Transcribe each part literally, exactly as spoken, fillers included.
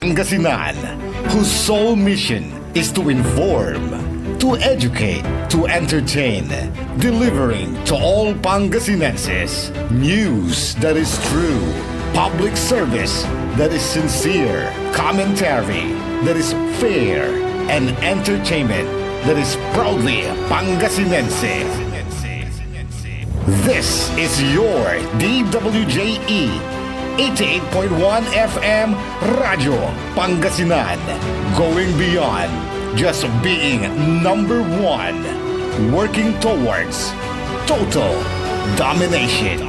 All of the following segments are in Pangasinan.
Pangasinan, whose sole mission is to inform, to educate, to entertain, delivering to all Pangasinenses news that is true, public service that is sincere, commentary that is fair, and entertainment that is proudly Pangasinense. This is your D W J E eighty-eight point one F M Radyo Pangasinan, going beyond just being number one, working towards total domination.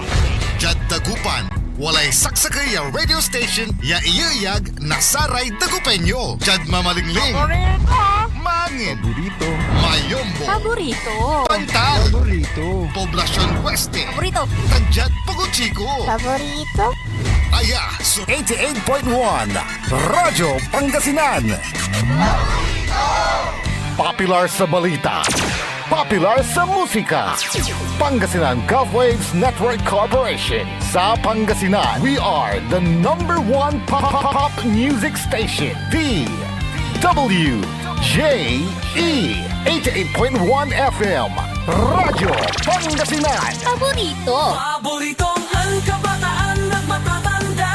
Diad Dagupan, walay saksakey ya radio station ya iyeyag na saray Dagupeño. Diad Mamalingling, Paborito! Mangin, Paborito. Mayombo, Paborito! Pantal, Paborito. Poblacion Oeste, Paborito! Tan diad Pogo Chico, Paborito! Aya so eighty-eight point one Radyo Pangasinan. Popular sa balita, popular sa musika. Pangasinan Gulf Waves Network Corporation. Sa Pangasinan, we are the number one pop, pop, pop music station, D W J E, eighty-eight point one F M, Radyo Pangasinan. Paborito. Paboritong kabataan at matatanda.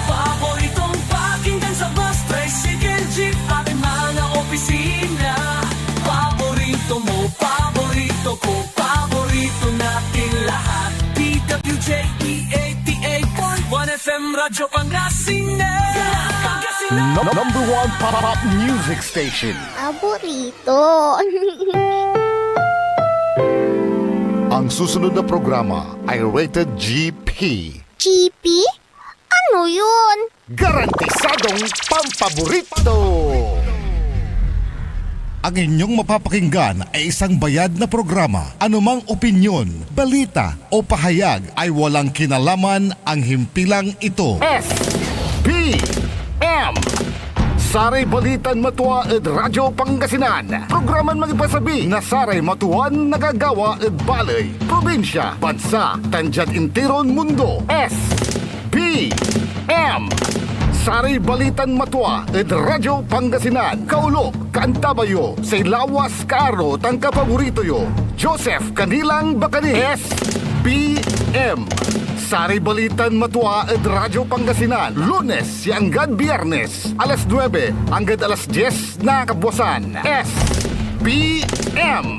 Paboritong pakinggan sa bus, tricycle, jeep, at mga opisina. Paborito mo, paborito ko, paborito natin lahat. D W J E eighty-eight point one F M Radyo Pangasinan. Pangasinan. Num-, number one pop, pop music station. Paborito. Ang susunod na programa ay rated G P. G P? Ano yun? Garantisadong pampaborito! Ang inyong mapapakinggan ay isang bayad na programa. Anumang opinyon, balita, o pahayag ay walang kinalaman ang himpilang ito. S P M. Saray balitan matua ed Radyo Pangasinan. Programan mangipasabi na saray matuan nagagawa ed baley, probinsya, bansa, tan diad intiron mundo. S P M. Saray balitan matua ed Radyo Pangasinan. Kaolop, kaantabay yo say lawas, kaaro, tan kapaborito yo, Joseph Canilang Bacani. S P M. Saray balitan matua ed Radyo Pangasinan, Lunes ya anggad Biyernes, alas nuebe anggad alas dies na kabwasan. S P M.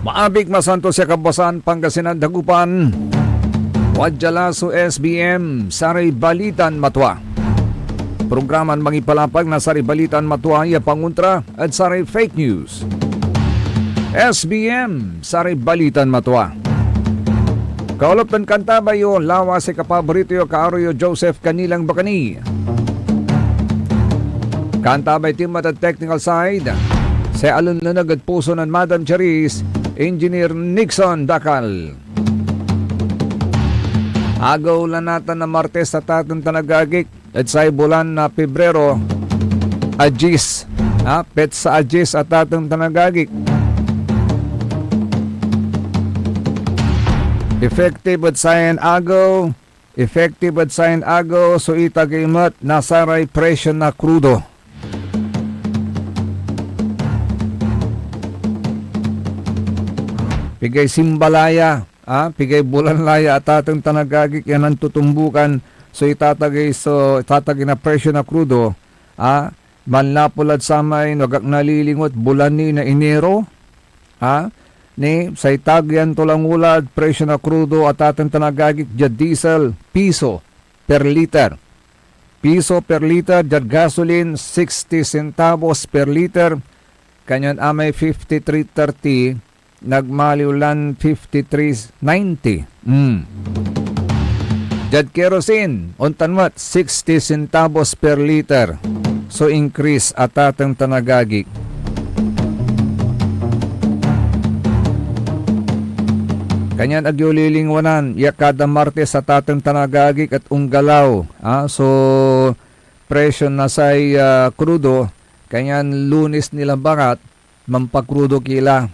Maabig, masantos ya kabwasan, Pangasinan, Dagupan. Wadya la so S B M, saray balitan matua. Programan mangipalapag na saray balitan matua ya pangontra ed saray fake news. S B M, saray balitan matua. Kaolop tan kaantabay yo, lawas ya kapaborito yo, kaaro yo, Joseph Canilang Bacani. Kaantabay ti met ed technical side, say alunluneg ed puso nen Madam Charis, Engineer Nixon Dacal. Agew la natan a Martes, atatan tan agagik, ed say bulan na Pebrero, a dies, ha, petsa a dies, atatan tan agagik. Effective ed sayan agew, effective ed sayan agew so itagey met na saray presyo na krudo. Pigay simba la ya, ah, pigay bulan la ya, atatan tan agagik, ya nantutumbukan so itatagey, so itatagey na presyo na krudo, ah, manlapud lad samay, no agak nalilingot, bulan ni na Enero, ah, ni say tageyan to lang ulad presyo na krudo, atatan tan agagik, diad diesel, piso per liter. Piso per liter, diad gasoline, sixty centavos per liter, kanyan amay fifty-three thirty, nagmaliw lan fifty-three ninety. Mm. Diad kerosene, ontan met, sixty centavos per liter so increase, atatan tan agagik. Kanyan agyo lilingwanan ya kada Martes, atateng tan agagik, et onggalaw, ah, so presyo na say, ah, krudo, kanyan Lunes ni labat, mampakrudo ki la.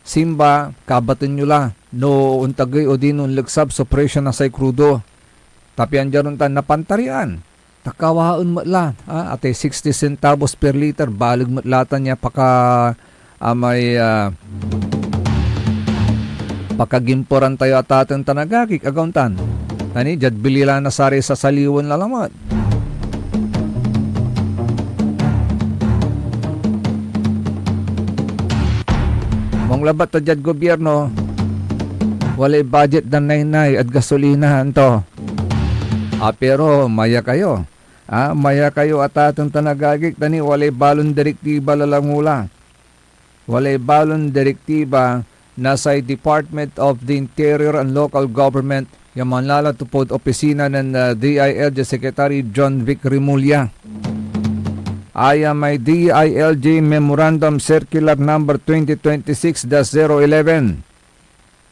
Simba, kabaten yo la no ontagey odino onleksab so presyo na say krudo. Ta pian diad ontan napantarian, ta kawaen met la, ah, atay sixty centavos per liter, baleg met la tan ya paka-, amay, ah, pakagimperan tayo, atateng tan agagik, agaw tan. Tani, diad bili la na saray sasaliwen la lamet. Mong labat ta diad gobyerno, walay budget da naynay ed gasolina, anto? Ah, pero maya kayo. Ah, maya kayo, atateng tan agagik, tani walay balon direktiba la langola. Walay balon direktiba na say Department of the Interior and Local Government ya manlalatopod opisina nen, ah, D I L G Secretary John Vic Remulla. Aya may D I L G Memorandum Circular Number twenty twenty-six dash zero eleven.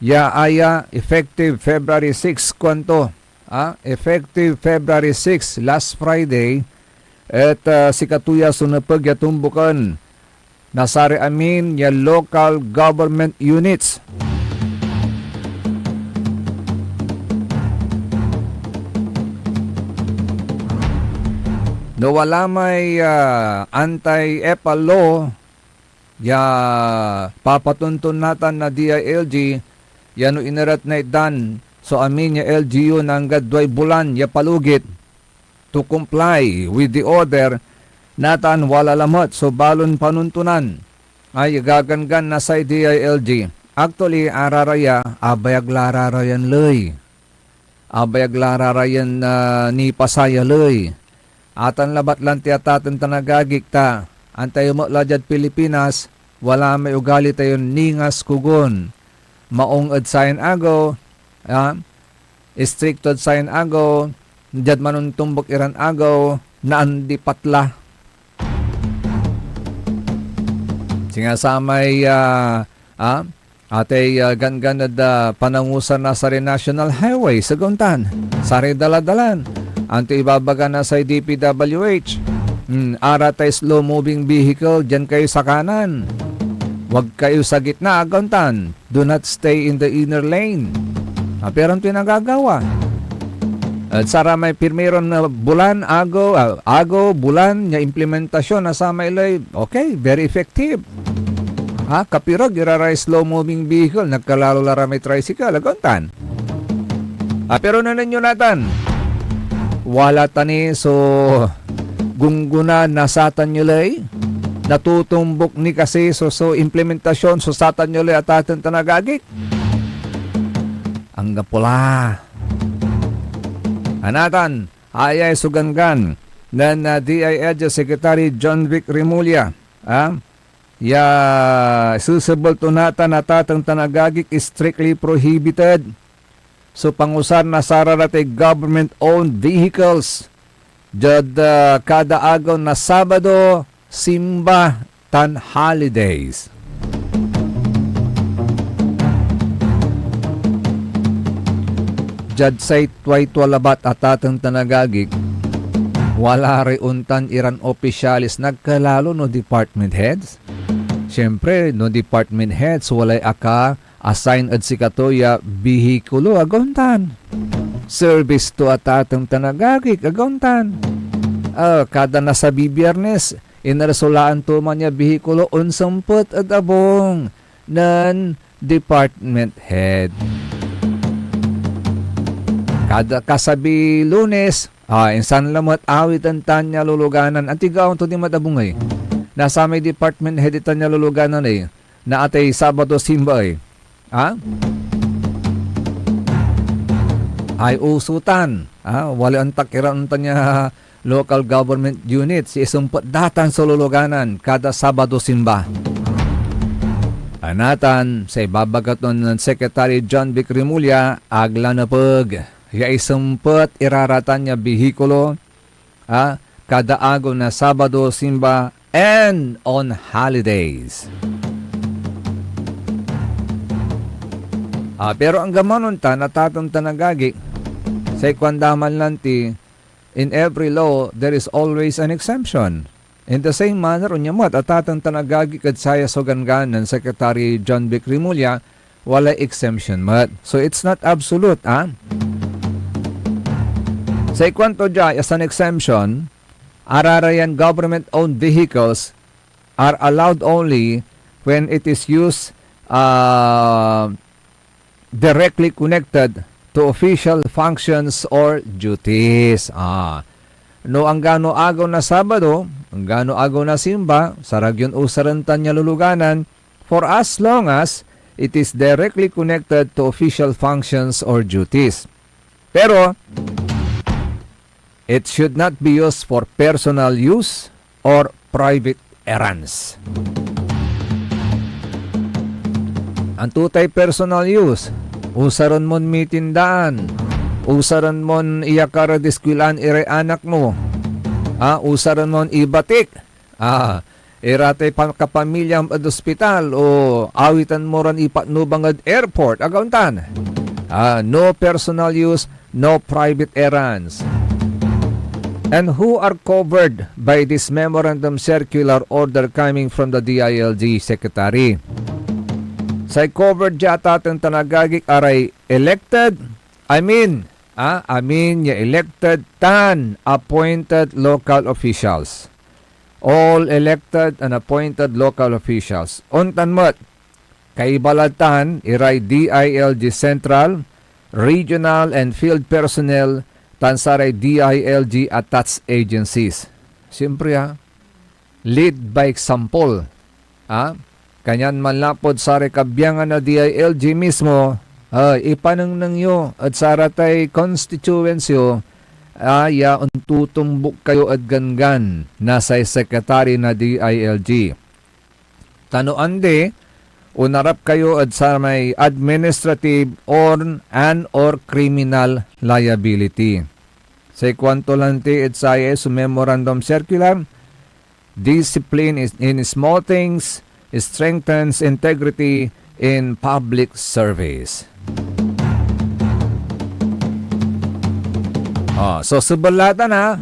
Ya aya, effective February six, kuanto, ah, effective February six, last Friday, et, ah, sikato ya so nepeg ya tumboken na saray amin ya local government units. No wala may, ah, anti-EPA law, ya papatonton natan na D I L G, ya no ineret na itdan so amin ya L G U na anggad duay bulan ya palugit to comply with the order, natan wala lamet so balon panontonan ay gaganggan na say D I L G. Actually, arara ya, abayag la rarayan ley. Abayag la rarayan, ah, nipasayaley. Atan labat lan ti atateng tan agagik ta, antayo met la diad Pilipinas, wala may ugali tayon ningas kogon. Maong ed sayan agew, ah, istrikto ed sayan agew, diad manontombok iran agew, naandipat la. Singa samay, ah, ah, atay, ah, ganggan ed, ah, panangusan na saray national highway, saguntan, saray daladalan. Anto ibabaga na say D P W H? Hmm, ara tay slow-moving vehicle, dian kayo sa kanan. Wag kayo sa gitna, aguntan. Do not stay in the inner lane. Apiran to'y nagagawa. At saramay pirmiron, ah, bulan, ago, ah, ago, bulan, ya implementasyon na samay ley, okay, very effective. Ha, kapirag, iraray slow-moving vehicle, nagkalalo la ramay tricycle, aguntan. Ah, pero nanen yo natan, wala tani so gunggona na satan ya ley, natutumbok ni kasi so, so implementasyon so satan ya ley, atateng tan agagik. Anggapo la. Anatan, ayay so ganggan nen, ah, D I L G Secretary John Vic Remulla, ah, ya sesebel to natan, atateng tan agagik, strictly prohibited so pangusar na sararatay government-owned vehicles diad, ah, kada agew na Sabado, simba, tan holidays. Diad say tuay tua labat, atateng tan agagik, wala ray ontan iran opisyales, nagkalalo no department heads. Siyempre, no department heads, walay aka-assign ed sikato ya bihikulo, aguntan. Service to, atateng tan agagik, aguntan. Ah, kada nasabi Biyernes, inersolaan to man ya bihikulo, onsempet ed abung nen department head. Kada kasabi Lunes, ah, insan lamet awiten tan ya luluganan. Antigaon to di met abung ey. Nasamay department head itan ya luluganan ey. Naatay Sabado simba ey. Ha? Ay usutan. Ha? Wala antak iran ontan ya local government units ya isempet datan so luluganan kada Sabado simba. Anatan, say ibabaga ton Secretary John Vic Remulla, ag la nepeg ya isempet iraratan ya bihikulo, ah, kada agew na Sabado simba and on holidays. Ah, pero anggaman ontan, atateng tan agagi, say kuanda man lanti, "In every law, there is always an exemption." In the same manner, onya met, atateng tan agagi, ed saya so ganggan nen Secretary John Vic Remulla, walay exemption met. So, it's not absolute, ah. Say kuanto dia, as an exemption, ararayan government-owned vehicles are allowed only when it is used, uh, directly connected to official functions or duties. Ah, no anggano agew na Sabado, anggano agew na simba, sarag yon usaren tan ya luluganan, for as long as it is directly connected to official functions or duties. Pero, it should not be used for personal use or private errands. Anto tay personal use? Usaren mon mitindaan. Usaren mon iyakar ed eskuelaan iray anak mo. Ah, usaren mon ibatik. Ah, iratay pan-, kapamilyam ed ospital o awitan mo ran ipatnubang ed airport, agaw tan. Ah, no personal use, no private errands. And who are covered by this memorandum circular order coming from the D I L G secretary? Say covered dia, atateng tan agagik, aray elected, I mean, ah, amin ya elected tan appointed local officials. All elected and appointed local officials. Ontan met, kaiba lad tan iray D I L G Central, Regional, and Field Personnel tan saray D I L G attached agencies. Siyempre, ah, lead by example. Ah, kanyan manlapud saray kabiangan na D I L G mismo, ah, ipanengneng yo ed saratay constituents yo, ah, ya ontutumbok kayo ed ganggan na say sekretary na D I L G. Ta no andi, onarap kayo ed samay administrative or, and or criminal liability. Say kuanto lanti ed saya so memorandum circular, "Discipline is, in small things strengthens integrity in public service." Ah, so, sebel la tan, ha?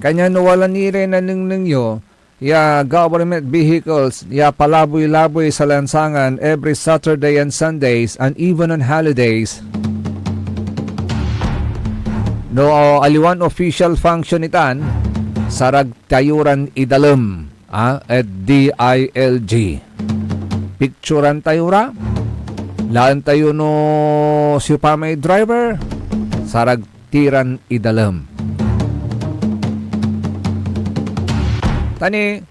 Kanyan wala ni ray nanengneng yo ya government vehicles ya palaboy-laboy sa lansangan every Saturday and Sundays and even on holidays. No aliwan official function itan, sarag tayo ran idalem, ah, ed D I L G. Picturan tayo ra, laen tayo no siopa may driver, sarag ti ran idalem. Ta ni,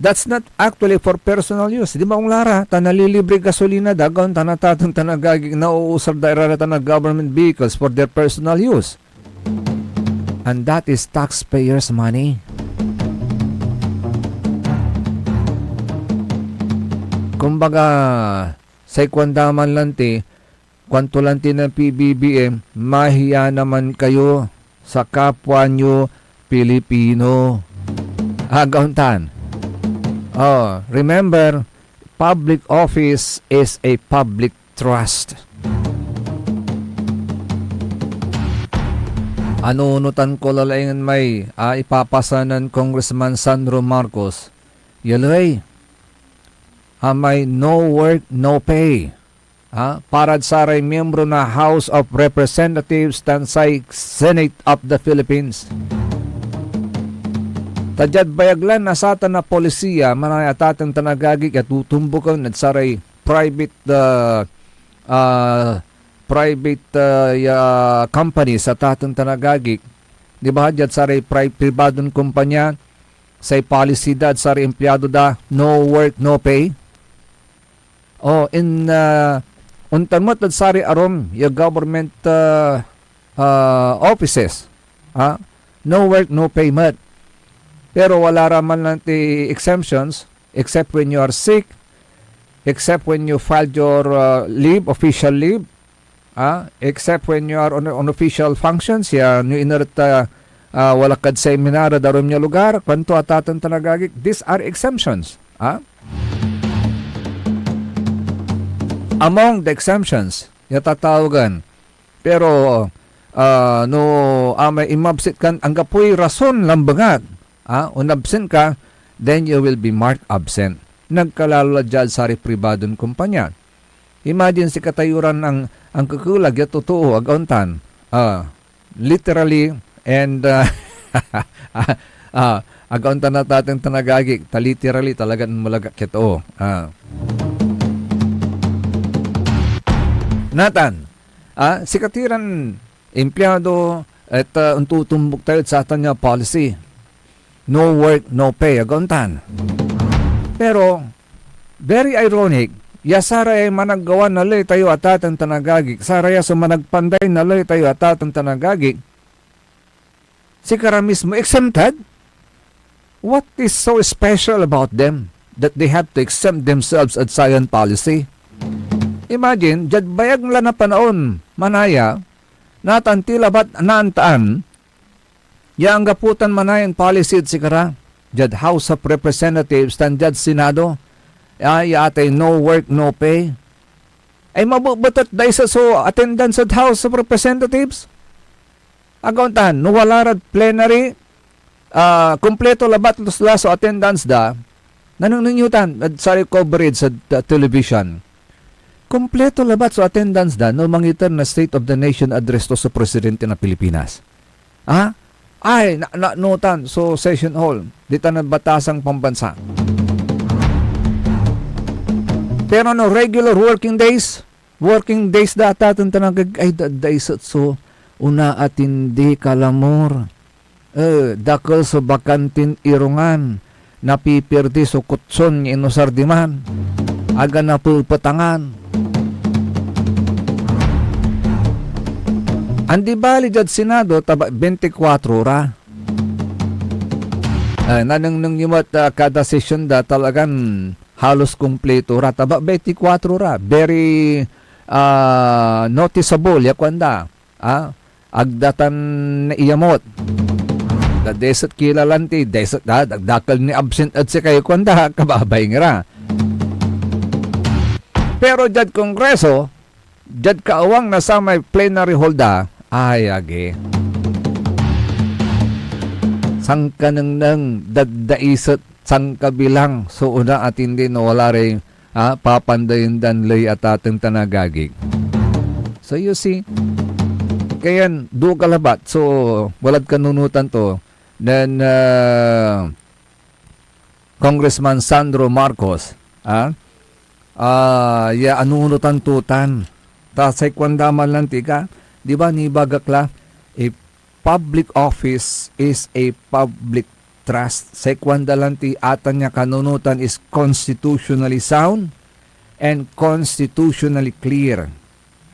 that's not actually for personal use. Di maong la ra, ta nalilibre gasolina da, agaw tan atateng tan agagik, nauusar da ira ra tan a government vehicles for their personal use. And that is taxpayers' money. Kumbaga, say kuanda man lanti, kuanto lanti na P B B M, "Mahiya naman kayo sa kapwa nyo Pilipino." Agaw tan. Oh, remember, public office is a public trust. Anunotan ko la laingen may, ah, ipapasa nen Congressman Sandro Marcos. Yaloy, ah, may no work, no pay. Ah, parad saray miyembro na House of Representatives tan say Senate of the Philippines. Ta diad bayag lan na satan a polisiya, manaya atateng tan agagik, ya tutumboken ed saray private, ah, ah, private, ah, ya companies, atateng tan agagik. Di ba, diad saray pri-, pribadon kumpanya, say policy da ed saray empleyado da, no work, no pay. Oh, in, ah, ontan met ed saray arum ya government, ah, ah, offices, ah, no work, no pay met. Pero wala ra man lanti exemptions, except when you are sick, except when you filed your, ah, leave, official leave, ah, except when you are on, on official functions, ya no iner et, ah, ah, wala kad seminar ed arum ya lugar, kuanto atateng tan agagik, these are exemptions, ah. among the exemptions ya tatawagan. Pero, ah, no amay inmabsent kan anggapoy rason lambengat, ah, onabsent ka, then you will be marked absent. Nagkalalo la diad saray pribadon kumpanya. Imagine sikatayo ran ang, angkekelag ya totoo, ag ontan. Ah, literally and, ah, ah, ag ontan a tateng tan agagi, ta literally talagan malagak ya too. Ah. Natan, ah, sikatayo ran empleyado et, ah, ontotombuk tayo ed satan ya policy. No work, no pay, ag ontan. Pero, very ironic, ya saray managgawa na ley tayo a tateng tan agagi, saraya so managpanday na ley tayo a tateng tan agagi, sikara mismo exempted? What is so special about them that they have to exempt themselves ed sayan policy? Imagine, diad bayag la na panaon, manaya, natan ti labat naantaan, ya anggapo tan manayan policy ed sikara, diad House of Representatives tan diad Senado, ay, ya atay no work, no pay. Ay, mabebetet daiset so attendance ed House of Representatives? Ag ontan, no wala rad plenary, ah, kumpleto labat la so attendance da, nanengneng yo tan ed saray coverage ed, ah, television. Kumpleto labat so attendance da no mangiter na State of the Nation Address to so Presidente na Pilipinas. Ah? Ay, na, nanutan so session hall, ditan ed batasang pambansa. Pero no regular working days, working days da tateng tan agagi, ay, da, daiset so onaatindi, kalamor. Eh, dakel so bakantin irungan, napipirdi so kotson ya inusar diman, aga napepetangan. Andi bali diad Senado, taba, beintikwatro ra. Eh, nanengneng yo met, ah, kada session da, talagan halos kumpleto ra, taba, beintikwatro ra. Very, ah, noticeable ya kuanda. Ah, ag da tan naiyamot. Da deset ki la lanti, deset, da, da, dakel ni absent ed sikayo, kuanda, kababaing ira. Pero diad Kongreso, diad kaawang na samay plenary hall da, ay agi. Sankanengneng, dadaiset, sankabilang so onaatindi no wala ray ah, papandayen dan ley a tateng tan agagi. So, you see, kayan, duga labat so walad kanunotan to nen, ah, Congressman Sandro Marcos, ah, ah, ya anunotan to tan. Ta say kuanda man lanti ka, di ba, nibagak la, eh, public office is a public trust. Say kuanda lanti atan ya kanunotan is constitutionally sound and constitutionally clear.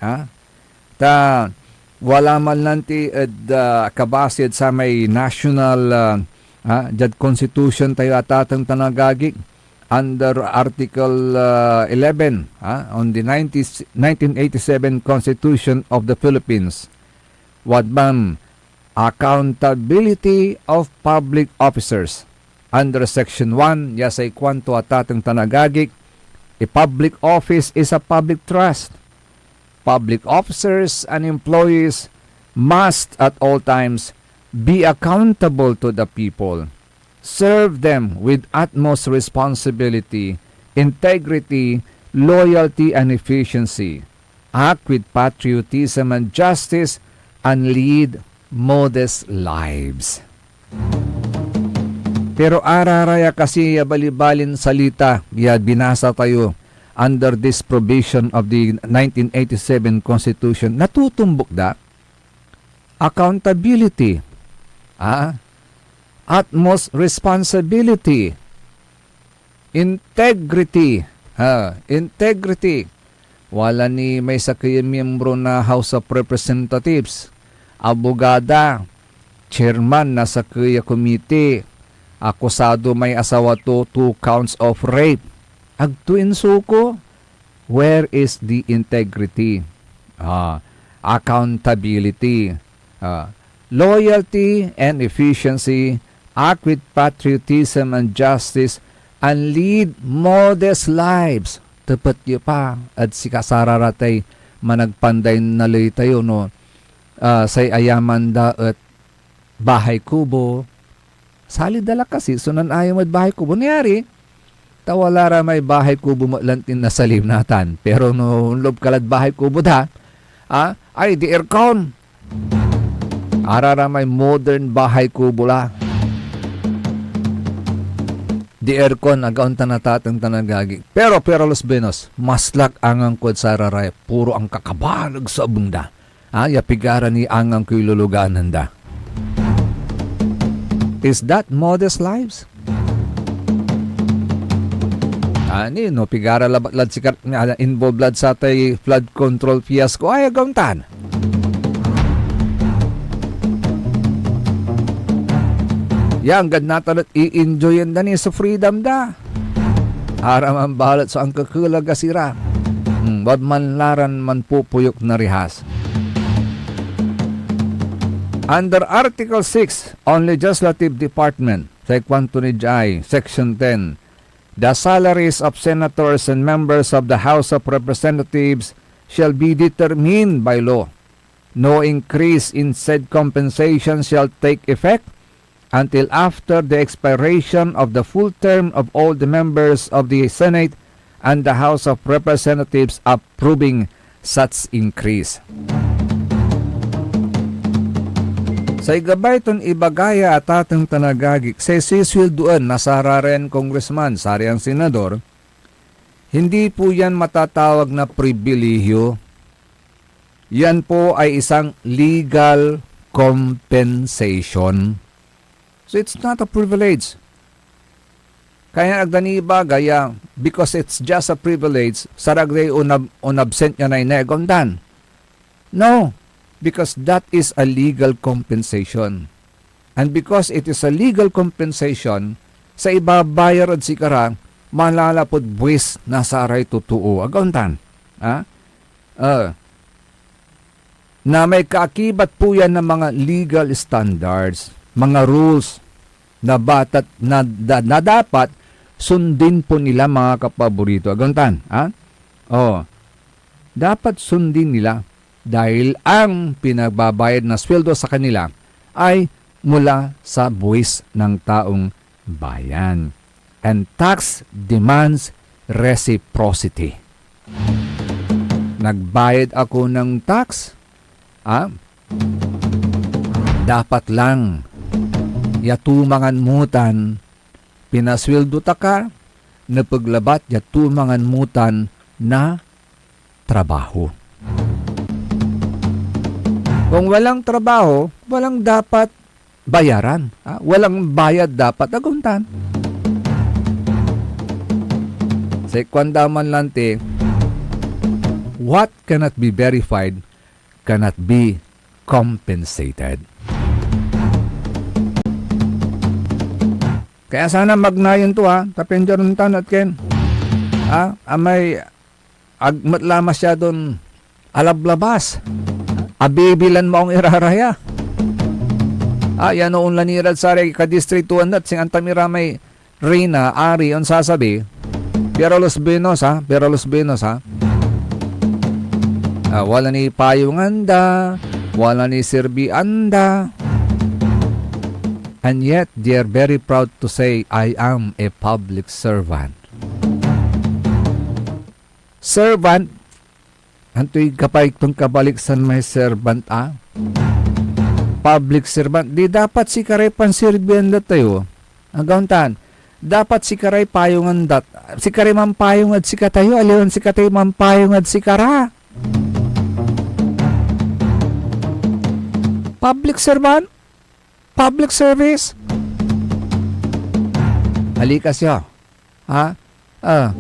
Ha? Ta wala man lanti ed, ah, kabasi ed samay national, ah, ah, diad constitution tayo a tateng tan agagi, under Article, ah, eleven, ah, on the ninety, nineteen eighty-seven Constitution of the Philippines. Wadman, accountability of public officers. Under Section one, ya say kuanto a tateng tan agagi, a public office is a public trust. Public officers and employees must at all times be accountable to the people. Serve them with utmost responsibility, integrity, loyalty, and efficiency. Act with patriotism and justice, and lead modest lives. Pero araraya kasi ya balibalin salita ya binasa tayo under this provision of the nineteen eighty-seven Constitution, natutumbok da. Accountability. Ah? Utmost responsibility. Integrity. Ha, integrity. Wala ni may sakey a miyembro na House of Representatives, abogada, chairman na sakey a komite, akusado may asawa to, two counts of rape. Agto insuko? Where is the integrity? Ah, accountability. Ah, loyalty and efficiency, act with patriotism and justice, and lead modest lives. tepet yo pa ed sika, sararatay managpanday naley tayo, no, ah, say ayaman da et bahay kubo. Salita la kasi so nanayam ed bahay kubo. Nayari, ta wala ra may bahay kubo met lantin nasaliw natan. Pero no onloob ka lad bahay kubo da, ah, ay, di aircon. Araramay modern bahay kubo la. Di aircon, agaon tan atateng tan agagi. Pero, pero, Los Buenos, maslak angangkod sararaya, puro ankakabaleg so abung da. Ah, ya pigara ni angangkoy luluganan da. Is that modest lives? Ani, no, pigara labat lad sikar-, ah, involved lad satay flood control fiasco, ay, agaon tan. Ya, anggad natan et i-enjoyen da ni so freedom da. Araman balet so ankekelag a sira. Hmm, wadman la ran manpupuyok na rihas. Under Article six, on Legislative Department, say kuanto ni Jai, Section ten, the salaries of senators and members of the House of Representatives shall be determined by law. No increase in said compensation shall take effect until after the expiration of the full term of all the members of the Senate and the House of Representatives approving such increase. Say gabay ton ibaga ya, atateng tan agagik, say sisweldoen na sarayan congressman, sarayan senador, hindi po yan matatawag na pribilehiyo. Yan po ay isang legal compensation. So, it's not a privilege. Kaya ag da ni ibaga ya, because it's just a privilege, sarag day onab-, onabsent ya naynay, agaon tan. No, because that is a legal compensation. And because it is a legal compensation, say ibabayar ed sikara, manlalapud buis na saray totoo. Agaon tan. Ha? Ah, na may kaakibat po yan ng mga legal standards, mga rules na batat, na, da-, na dapat sundin po nila, mga kapaborito. Agaon tan, ha? Oh, dapat sundin nila dahil ang pinagbabayad na sweldo sa kanila ay mula sa buwis ng taong bayan. And tax demands reciprocity. Nagbayad ako ng tax, ah, dapat lang ya tumangan mo tan pinasweldo ta ka, nepeg labat ya tumangan mo tan na trabaho. Kung walang trabaho, walang dapat bayaran, ah, walang bayad dapat, agaon tan. Say kuan da man lanti, what cannot be verified cannot be compensated. Kaya sana magnayon to, ha, ta pian diad ontan et ken, ah, amay ag met la masyadon alablabas. Abibilan maong iraraya. Ah, ya no onla ni rad saray kadistrituan da, et singa antam ira may reyna, ari, onsasabi, pero los buenos, ha? Pero los buenos, ha? Ah, wala ni payongan da, wala ni sirbian da. And yet, they are very proud to say, "I am a public servant." Servant, antoy gabay ton kabaliksan may servant, ah? Public servant. Di dapat sikaray pansirbian da tayo? Agaon tan. Dapat sikaray payongan dat-, sikaray mampayong ed sikatayo, aliwan sikatay mampayong ed sikara. Public servant? Public service? Alikas yo. Ha? Ah.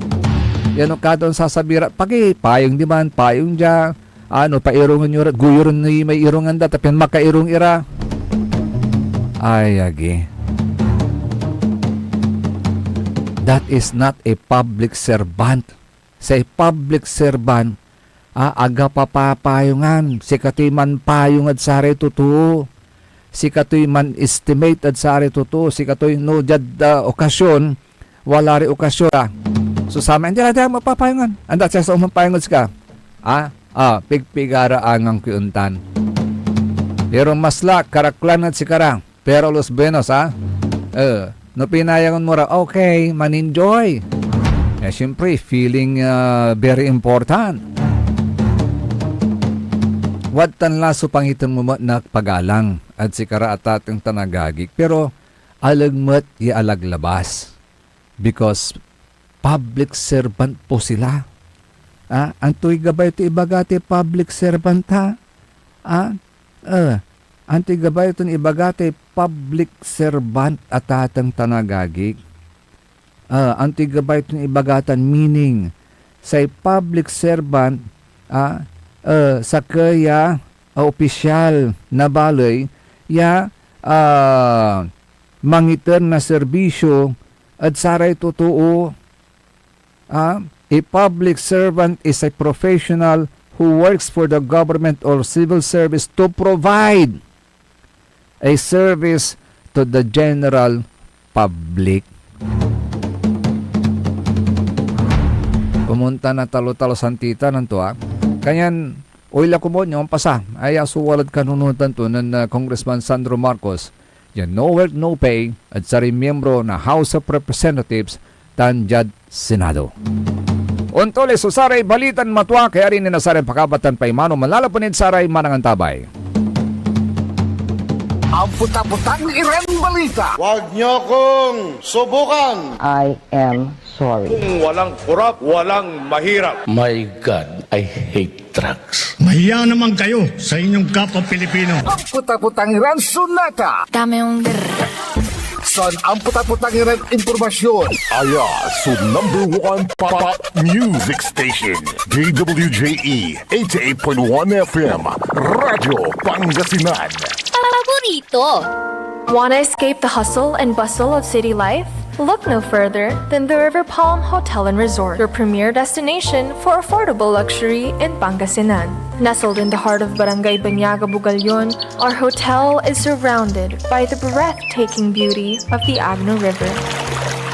Yan o kadon sasabi ra, paki, payong diman, payong dia. Ano, pairungen yo ra, guyo ran ni may irungan da, ta pian makairung ira. Ay, agi. That is not a public servant. Say public servant, ah, aga papapayongan, sikatoy manpayong ed saray totoo. Sikatoy man-estimate ed saray totoo. Sikatoy, no, diad, ah, okasyon, wala ray okasyon, ah. So, saman, andi la dia mapapayangan. Anda siya so mapayangan sika. Ah, ah, pigpigara angan kuyo ontan. Pero mas la, karaklan ed sikara. Pero los buenos, ah. Eh, no pinayangan mo ra, okay, man-enjoy. Eh, siyempre, feeling, ah, very important. Wadtan la so pangiter mo met na pagalang ed sikara a tateng tan agagik. Pero, aleg met ya alaglabas. Because public servant po sila. Ah, antoy gabay to ibaga tay public servant, ha? Ah, eh, antoy gabay ton ibaga tay public servant a tateng tan agagik? Ah, antoy gabay ton ibaga tan meaning? Say public servant, ah, eh, sakey ya a opisyal na baley ya, ah, mangiter na serbisyo ed saray totoo. Ah, a public servant is a professional who works for the government or civil service to provide a service to the general public. Pumunta na talo-talo santita nan tua. Kanyan, oy la komon, ya ompasa, aya so walad kanunotan to nen, ah, Congressman Sandro Marcos, ya no work, no pay, ed saray miembro na House of Representatives tan diad Senado. Ontoles so saray balitan matua, kayari ni na saray pakabatan paimano manlalapen ed saray manangantabay. Ampot-apotang iran balita. Huwag niyo kong subukan. I am sorry. Kung walang korap, walang mahirap. My God, I hate drugs. Mahiya naman kayo sa inyong kapwa Pilipino. Ampot-apotang iran sonata. Dame un grr. San ampot-apotang iran impormasyon. Aya so number one pop music station, D W J E eighty-eight point one F M, Radyo Pangasinan. Paborito. Wanna escape the hustle and bustle of city life? Look no further than the River Palm Hotel and Resort, your premier destination for affordable luxury in Pangasinan. Nestled in the heart of Barangay Banyaga, Bugallon, our hotel is surrounded by the breathtaking beauty of the Agno River.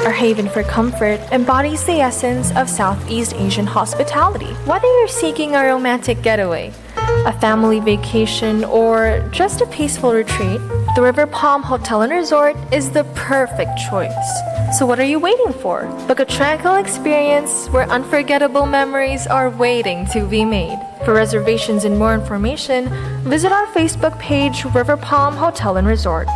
Our haven for comfort embodies the essence of Southeast Asian hospitality. Whether you're seeking a romantic getaway, a family vacation, or just a peaceful retreat, the River Palm Hotel and Resort is the perfect choice. So what are you waiting for? Book a tranquil experience where unforgettable memories are waiting to be made. For reservations and more information, visit our Facebook page, River Palm Hotel and Resort.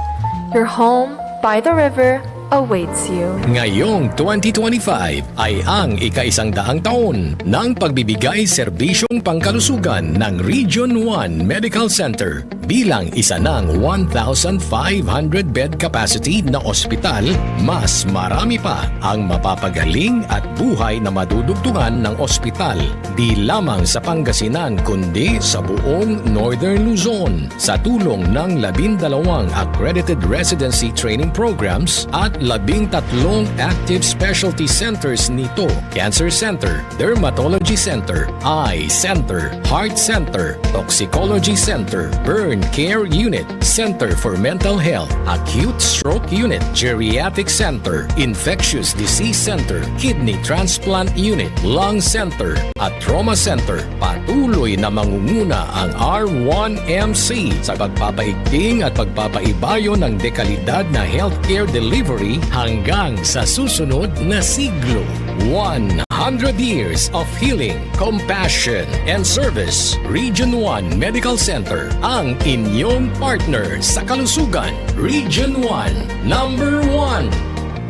Your home by the river awaits you. Ngayong twenty twenty-five ay ang ikaisang daang taon ng pagbibigay serbisyong pangkalusugan ng Region one Medical Center. Bilang isa ng one thousand five hundred bed capacity na ospital, mas marami pa ang mapapagaling at buhay na madudugtungan ng ospital, di lamang sa Pangasinan kundi sa buong Northern Luzon. Sa tulong ng labindalawang accredited residency training programs at labintatlong active specialty centers nito, Cancer Center, Dermatology Center, Eye Center, Heart Center, Toxicology Center, Burn Care Unit, Center for Mental Health, Acute Stroke Unit, Geriatric Center, Infectious Disease Center, Kidney Transplant Unit, Lung Center, at Trauma Center. Patuloy na mangunguna ang R one M C sa pagpapaigting at pagpapaibayo ng dekalidad na healthcare delivery hanggang sa susunod na siglo. One hundred years of healing, compassion, and service. Region one Medical Center, ang inyong partner sa kalusugan. Region one, number one.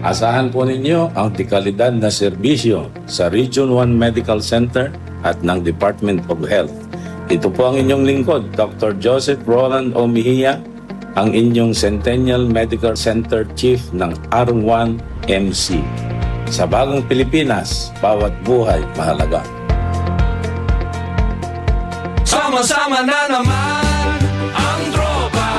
Asahan po ninyo ang dekalidad na serbisyo sa Region one Medical Center at ng Department of Health. Ito po ang inyong lingkod, Doctor Joseph Roland O. Mejia, ang inyong Centennial Medical Center Chief ng R one M C. Sa bagong Pilipinas, bawat buhay mahalaga. Sama-sama na naman ang tropa.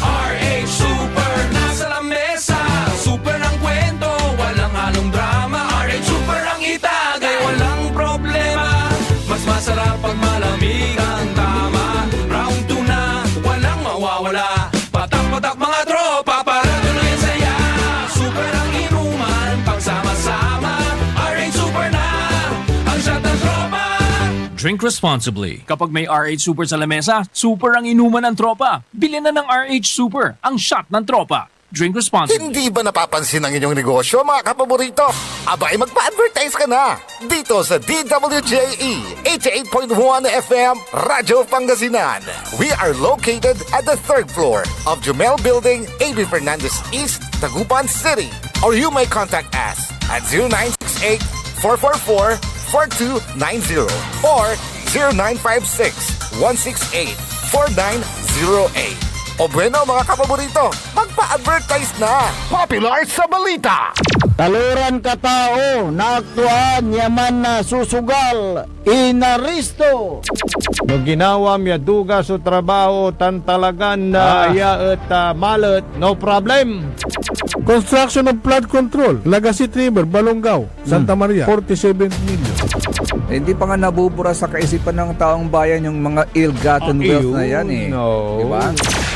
R H Super nasa lamesa. Super ang kwento, walang halong drama. R H Super ang itagay, walang problema. Mas masarap pag malamig ang tama. Round two na, walang mawawala. Patak-patak mga tropa para tuloy ang saya. Super ang inuman, pagsama-sama. R H Drink responsibly. Kapag may R H Super sa lamesa, super ang inuman ng tropa. Bili na ng R H Super, ang shot ng tropa. Drink responsibly. Hindi ba napapansin ang inyong negosyo, mga kapaborito? Abay, magpa-advertise ka na dito sa D W J E eighty-eight point one F M Radyo Pangasinan. We are located at the third floor of Jumel Building, A B Fernandez East, Dagupan City. Or you may contact us at zero nine six eight, four four four, four two nine zero or zero nine five six, one six eight, four nine zero eight. O bueno, mga kapaborito, magpa-advertise na! Popular sa balita! Taloran katao, naaktuan ya mansusugal, inaresto. No ginawam ya duga so trabaho tan talagan, ah, Ah. ya et, ah, malet, no problem. Construction of flood control, Lagasit River, Balongaw, Santa Hmm. Maria, forty-seven million. Eh, hindi pa nga nabubura sa kaisipan ng taong bayan yung mga ill-gotten Ah, wealth na yun, yan, eh. no. Di ba?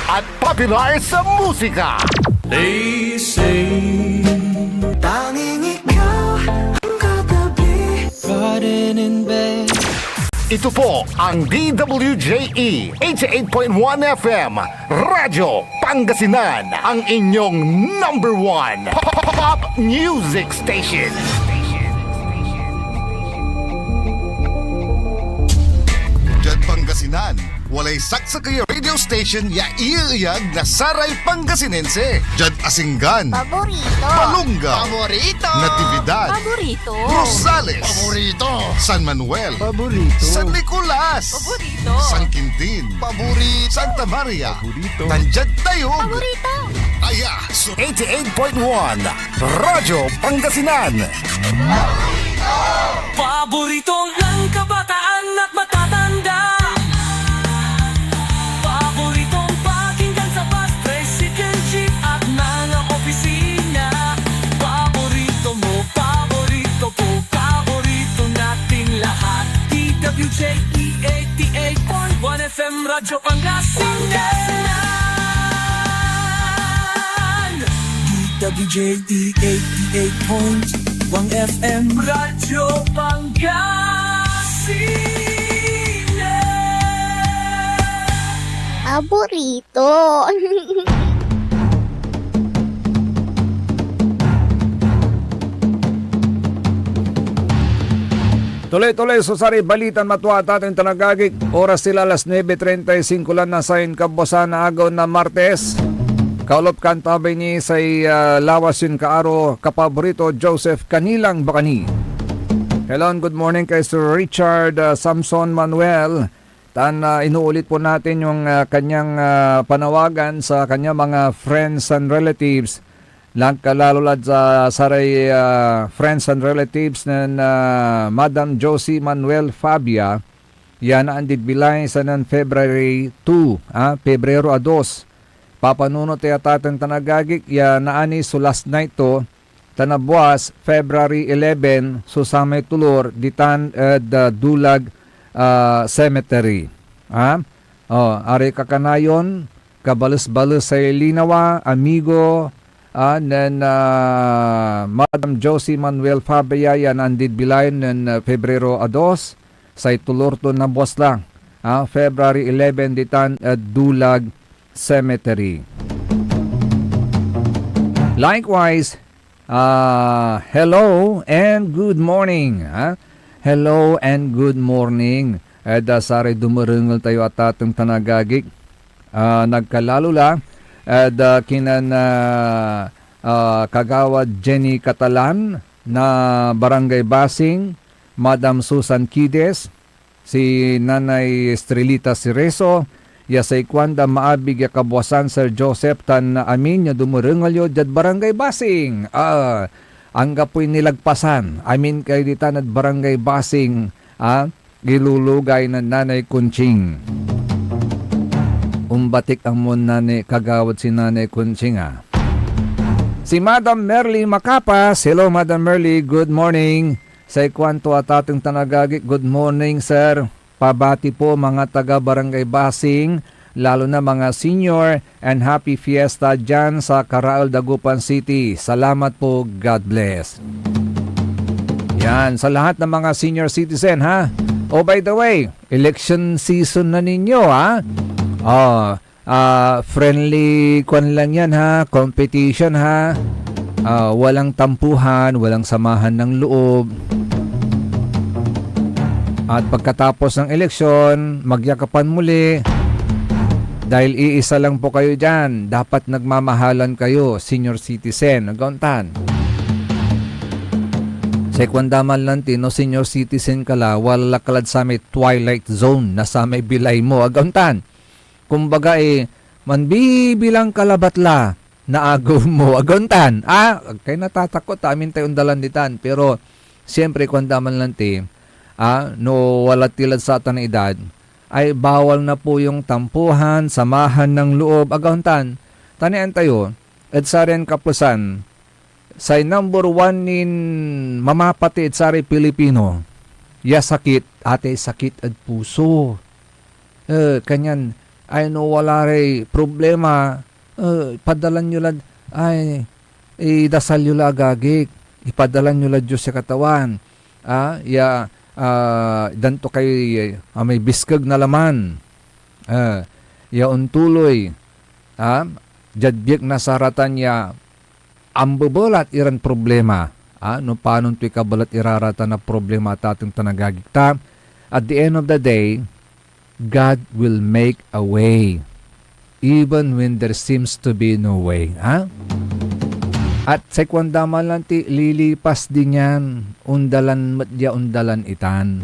At popular sa musika. They say Tanging ikaw ang katabi. Riding in bed. Ito po ang D W J E eighty-eight point one F M Radyo Pangasinan, ang inyong number one pop music station. Diad Pangasinan, walay saksakey a radio station ya ieyag na saray Pangasinense. Diad Asingan, Paborito. Balongaw, Paborito. Natividad, Paborito. Rosales, Paborito. San Manuel, Paborito. San Nicolas, Paborito. San Quintin, Paborito. Santa Maria, Paborito. Tan diad Tayug. Paborito. Aya so eighty-eight point one Radyo Pangasinan. Paborito ng kabataan at matatanda. Paboritong pakinggan sa bus, tricycle, jeep at mga opisina. Paborito mo, paborito ko, paborito nating lahat. D W J E eighty-eight point one F M Radyo Pangasinan. D W J E eighty-eight point one F M Radyo Pangasinan. Paborito. Tuloy-tuloy so saray balitan matua, atateng tan agagik. Oras sila alas nuebe treinta y cinco lan na sayan kabwasan na agew na Martes. Kaulop kan tabay ni say, ah, lawas yon kaaro, kapaborito, Joseph Canilang Bacani. Hello and good morning kay Sir Richard, ah, Samson Manuel. Tan, ah, inuulit po natin yung, ah, kanyang, ah, panawagan sa kanyang mga friends and relatives. Nagkalalo lad sa saray, ah, friends and relatives nen, ah, Madam Josie Manuel Fabia, ya naandid bilay sa nen February two, ah, Pebrero a dos. Papanunot ya atateng tan agagik ya naani so last night to, tan nabuas, February eleven, so samay tolor ditan ed, ah, Dulag, ah, Cemetery. Ah? Oh, ari kakanayon, kabales-bales say linawa, amigo, ah, nen, ah, Madam Josie Manuel Fabia ya naandid bilay nen, ah, Febrero a dos, say tolor to nabuas la, ah, February eleven, ditan ed Dulag Cemetery. Likewise, ah, hello and good morning, ah. Hello and good morning. Ed, ah, saray dumerengel tayo atateng tan agagik. Ah, nagkalalo la ed, ah, kinan, ah, ah, Kagawad Jenny Catalan na Barangay Basing, Madam Susan Quides, si Nanay Estrelita Cerezo, ya say kuanda maabig ya kabwasan, Sir Joseph, tan amin ya dumerengel yo diad Barangay Basing. Ah, anggapoy nilagpasan. Amin kayo ditan ed Barangay Basing, ah, ilulugay nen Nanay Conching. Ombatik amon nani kagawad si Nanay Conching, ah. Si Madam Merly Macapas. Hello, Madam Merly. Good morning. Say kuanto atateng tan agagik, "Good morning, sir. Pabati po mga taga Barangay Basing, lalo na mga senior, and happy fiesta dyan sa Karaol, Dagupan City. Salamat po. God bless." Yan, sa lahat ng mga senior citizen, ha? Oh, by the way, election season na ninyo, ha? Oh, ah, friendly kwan lang yan, ha? Competition, ha? Ah, walang tampuhan, walang samahan ng loob. At pagkatapos ng eleksyon, magyakapan muli. Dahil iisa lang po kayo dyan, dapat nagmamahalan kayo, senior citizen. Agaw ontan. Say kuan da man lanti, no senior citizen ka la, wala ka lad samay twilight zone na samay bilay mo. Agaw ontan. Kumbaga, eh, manbibilang ka labat la na agew mo. Agaw ontan. Ah, ag kay natatakot, amin tay ondalan ditan. Pero, siyempre, kuan da man lanti, ah, no wala ti lad satan a edad, ay bawal na po yung tampuhan, samahan ng loob. Agaw ontan. Tanian tayo, ed sarin kapusan, say number one nin mamapati ed saray Pilipino, ya sakit, atay sakit ed puso. Eh, kanyan, ay no wala ray problema, eh, padalan yo lad, ay, idasal yo la, agagik. Ipadalan yo lad Dios ya Katawan. Ah, ya, ah, dan to kay, ah, may biskeg na laman. Ah, ya ontuloy, ah, diad biek na saratan ya ambebelat iran problema. Ah, no panon toy kabalat iraratan a problema, tateng tan agagik ta, at the end of the day, God will make a way even when there seems to be no way. Ha? At say kuan da man lanti, lilipas din yan, ondalan met ya ondalan itan.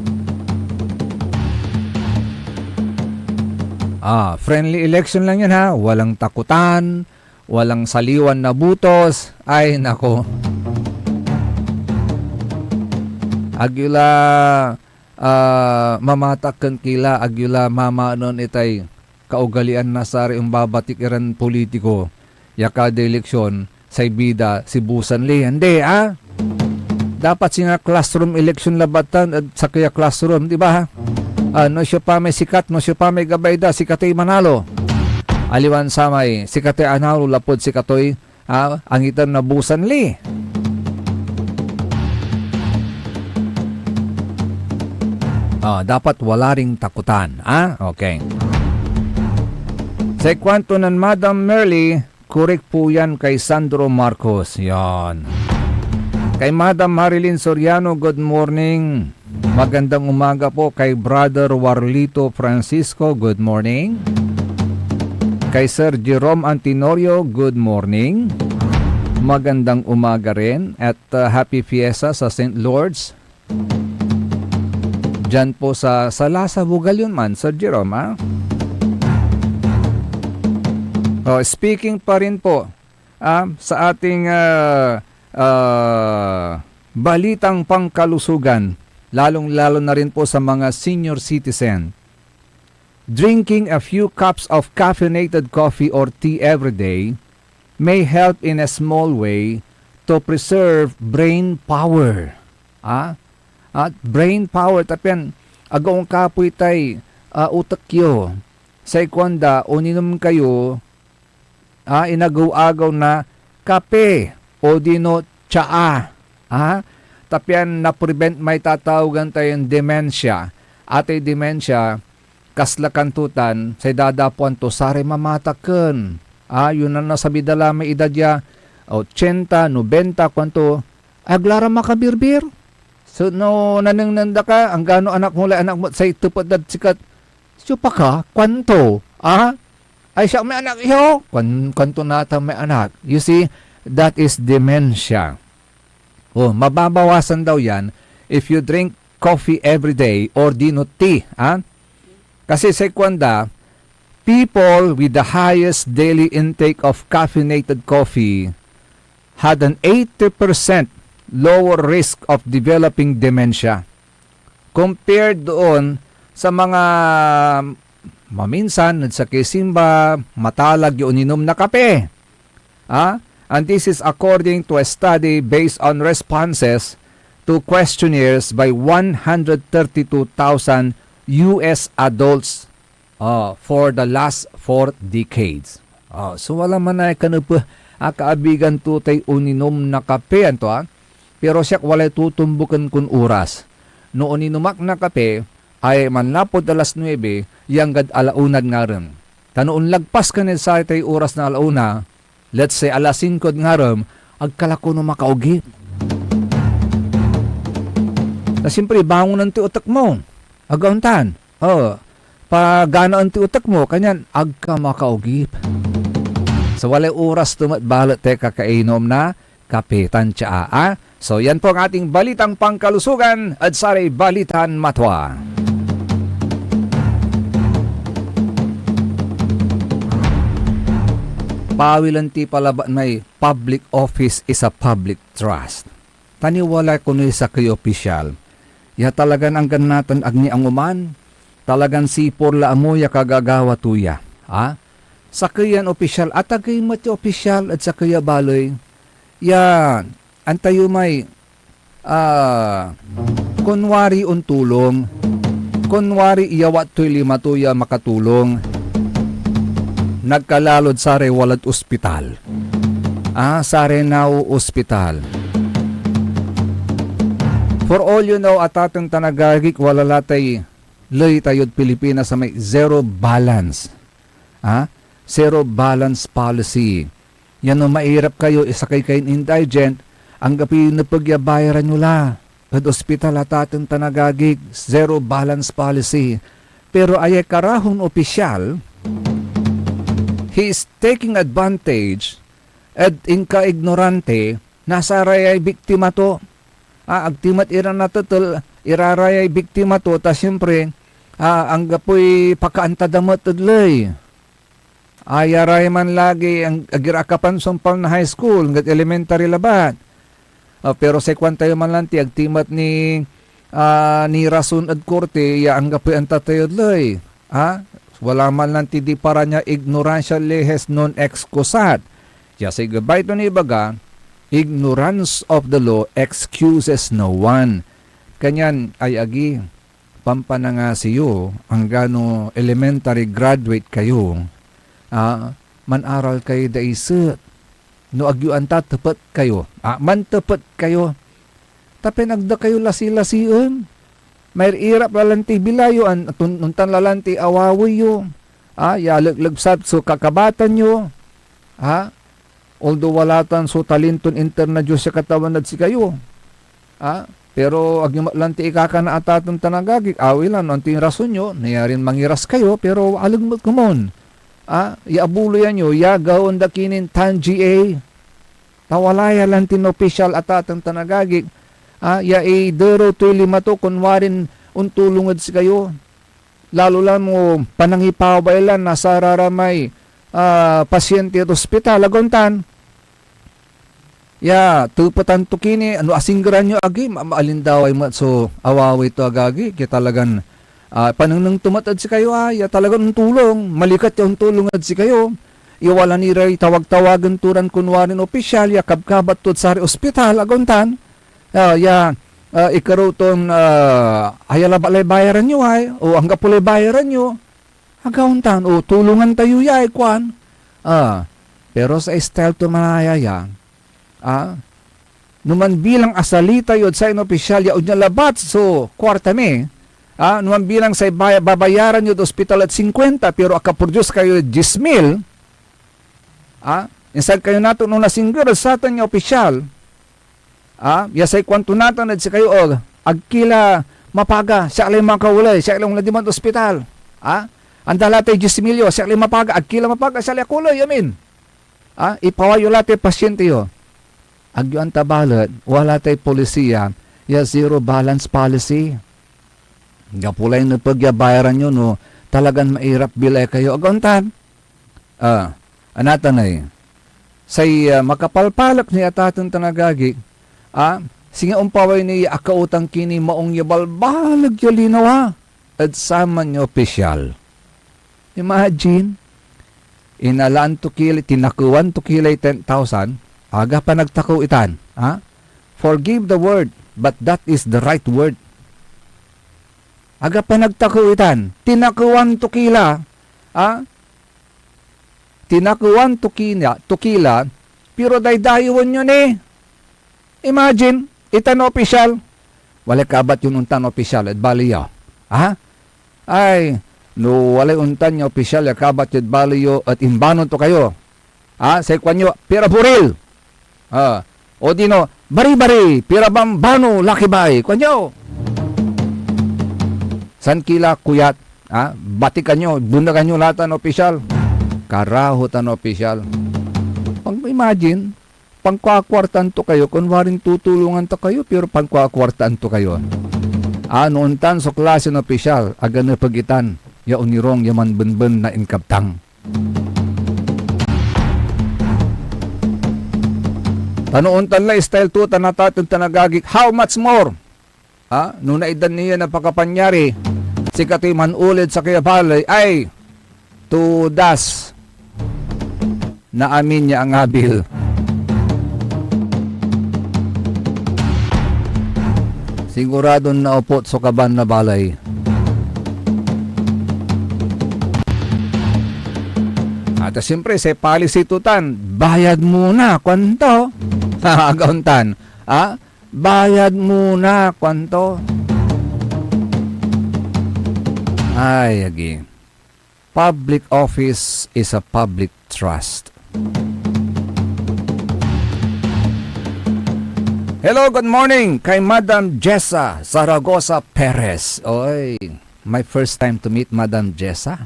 Ah, friendly election lang yan, ha? Walang takutan, walang saliwan na butos. Ay, nako. Ag yo la, ah, mamatakken ki la, ag yo la mamanen itay kaugalian na saray ombabatik iran politiko ya kada eleksyon, say bida si Busan Lee. Andi, ah? Dapat singa classroom election labat tan ed sakey a classroom, di ba? Ah, no siopa may sikat, no siopa may gabay da, sikatoy manalo. Aliwan samay sikatoy analo lapud sikatoy, ah, angiter na Busan Lee. Ah, dapat wala ring takutan, ah? Okay. Say kuanto nen Madam Merly, korek po yan kay Sandro Marcos. Yan. Kay Madam Marilyn Soriano, good morning. Magandang umaga po kay Brother Warlito Francisco, good morning. Kay Sir Jerome Antinorio, good morning. Magandang umaga rin at, uh, happy fiesta sa Saint Lourdes. Diyan po sa, sa Lasa, Bugal yun man, Sir Jerome, ah. Oh, speaking pa rin po, ah, sa ating, ah, ah, balitang pangkalusugan, lalong-lalo na rin po sa mga senior citizen. Drinking a few cups of caffeinated coffee or tea every day may help in a small way to preserve brain power. Ah? At brain power, ta pian agaw kapoy tay, ah, utek yo. Say kuanda, oninom kayo, ah, inagew-agew na kape, odino tsaa, ah, ta pian na-prevent may tatawagan tayon dementia. Atay dementia, kasla kanto tan say dadapuan to, saray mamatakken. Ah, yun a nasabi da la may edad ya ochenta, nobenta, kuanto, ag la ra makabirbir. So, no nanengneng da ka, anggano anak mo lay anak mo, say tepet dad sikat, "Siopa ka?" kuanto, ah? "Ay, siak may anak yo," kuan-, kuanto natan may anak. You see, that is dementia. Oh, mababawasan daw yan if you drink coffee every day or dino tea, ah? Kasi say kuanda, people with the highest daily intake of caffeinated coffee had an eighty percent lower risk of developing dementia compared doon sa mga maminsan ed sakey simba, matalag ya oninom na kape. Ah? And this is according to a study based on responses to questionnaires by one hundred thirty-two thousand U S adults, ah, for the last four decades. Ah, so wala man ay kanepe a kaabigan to tay oninom na kape, anto, ah? Pero siak walay totombuken kon oras. No oninom ak na kape, ay manlapud alas nuebe ya anggad alaunad ngarem. Ta no onlagpas ka nid saray oras na alauna, let's say, alas singkod ngarem, ag ka la kono makaogip. Ta siyempre, bangonan ti otek mo. Ag ontan. O, paganaen ti otek mo, kanyan ag ka makaogip. So, walay oras to met balet, teka, kainom na kape tan tsaa, a? So, yan po ang ating balitang pangkalusugan ed saray Balitan Matwa. Pawilen ti palabat may public office is a public trust. Taniwala konoy sakey opisyal ya talagan anggan natan ag ni angoman, talagan sipor la amo ya kagagawa to ya, a? Sakey yan opisyal, atagey met ya opisyal ed sakey a baley ya antayo may, ah, kunwari ontulong, kunwari iyawat toy lima to ya makatulong, nagkalalod saray walad ospital. Ah, saray nao-ospital. For all you know, atateng tan agagik, wala la tay ley tayod Pilipinas a may zero balance. Ah, zero balance policy. Yan no mairap kayo, isakey kayon indigent, anggapoy nepeg ya bayaran yo la ed ospital, atateng tan agagik, zero balance policy. Pero ayay karahon opisyal, he is taking advantage ed inkaignorante na sarayay biktima to. Ah, ag ti met ira natetel, irarayay biktima to, ta siyempre, ah, anggapoy pakaanta da met ed ley. Ayaray man lagi ang, ag ira akapansumpal na high school, anggad elementary labat. Ah, pero say kuan tayo man lanti, ag ti met ni, ah, nirason ed korte ya anggapoy anta tayod ley. Ah, wala man lanti di paraan ya ignorancia leges non excusat. Ya say gabay ton ibaga, "Ignorance of the law excuses no one." Kanyan, ay agi, pampanangasi yo, anggano elementary graduate kayo, ah, man-aral kayo daiset. No ag yo anta, tepet kayo. Ah, mantepet kayo. Ta pian ag da kayo lasi-lasien. Mairap la lanti bilay yo, an-, ton-, ontan la lanti awawi yo. Ah, ya leglebsat so kakabatan yo. Ah, although wala tan so talinton inter na Dios ya Katawan ed sikayo. Ah, pero ag yo met lanti ikakana, atateng tan agagik, awi la no antoy rason yo, nayarin mangiras kayo, pero aleg met komon. Ah, ya abuloyan yo, ya gawaen da kinin tan G A. Ta wala ya lantin opisyal, atateng tan agagik, ah, ya iderew toy lima to, kunwarin ontulong ed sikayo. Lalo la mo panangipaway lan na sararamay, ah, pasyente ed ospital, ag ontan. Ya tepetan to kini, no asinggeran yo agi, ma-, maalindaway met so awawi to, agagi, ya talagan, ah, panengneng to met ed sikayo, ah, ya talagan ontulong, maliket ya ontulong ed sikayo. Ya wala ni ray tawag-tawagen to ran kunwarin opisyal ya kabkabat tod saray ospital, ag ontan. Ah, ya, ah, ikerew ton, ah, aya labat lay bayaran yo ay, o anggapo lay bayaran yo. Ag ontan, o tulongan tayo ya ay kuan. Ah, pero say style to manaya ya, ah, no manbilang a salita yod sayan opisyal ya onya labat so kuarta mi, ah, no manbilang say bay-, babayaran yod ospital et singkuenta, pero akaproduce kayo diez mil, ah, insan kayo nato no nasingger ed satan ya opisyal, ah, ya say kuanto natan ed sikayo, "O, ag ki la mapaga, siak lay makaoley, siak lay onla diman ospital." Ah, anda la tay diez mil yo, "Siak lay mapaga, ag ki la mapaga, siak lay akaoley, amin." Ah, ipaway yo la tay pasyente yo. Ag yo anta balet, wala tay polisiya ya zero balance policy. Gapo lay nepeg ya bayaran yo no talagan mairap bilay kayo. Ag ontan. Ah, anatan ay, say, ah, makapalpalek ni ataten tan agagi, ah, singa ompaway ni ya akautang kini maong ya balbaleg ya linawa ed saman ya opisyal. Imagine, inalaan to ki la, tinakewan to ki lay ten thousand, aga pa nagtakew itan, ha? Forgive the word, but that is the right word. Aga pa nagtakew itan, tinakewan to ki la, ha? Tinakewan to ki la, to ki la, pero daydayewen yo ni. Imagine, itan opisyal. Walay kabat yon ontan opisyal ed bali ya. Ha? Ay, no walay ontan ya opisyal ya kabat yod baley yo et imbano to kayo. Ah, say kuanyo, "Pira buril?" Ah, odino, "Bari-bari, pira bambano, Lucky Bay?" Kuanyo. San kila kuyat, ah, batikan yo, benegan yo la tan opisyal. Karaho tan opisyal. Pag-imagine, pangkuakwartan to kayo, kunwarin tutulungan to kayo, pero pangkuakwartan to kayo. Ah, no ontan so klase na opisyal, aga nepeg itan ya onirong ya manbenben na inkabtang. Ta no ontan lay style to, tan atateng tan agagik, how much more? Ah, no naitdan ni ya na pakapanyari, sikatoy manolid sakey a baley, ay, todas na amin ya angabil. Siguradon naoput so kaban na baley. At, ah, siyempre, say policy to tan, "Bayad muna," kuanto. Aga ontan, ah? "Bayad muna," kuanto. Ay, agi. Public office is a public trust. Hello, good morning kay Madam Jessa Zaragoza Perez. Oy, my first time to meet Madam Jessa.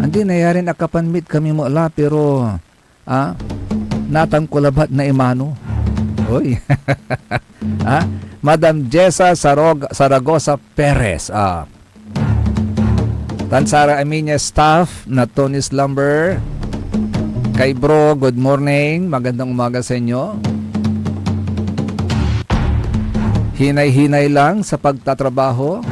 Andi, nayarin akapan-meet kami mo la, pero, ah, natan ko labat na imano. Oy. Ah, Madam Jessa Sarog-, Zaragoza Perez. Ah. Tan saray amin ya staff na Tony's Lumber. Kay bro, good morning. Magandang umaga sa inyo. Hinay-hinay lang sa pagtatrabaho.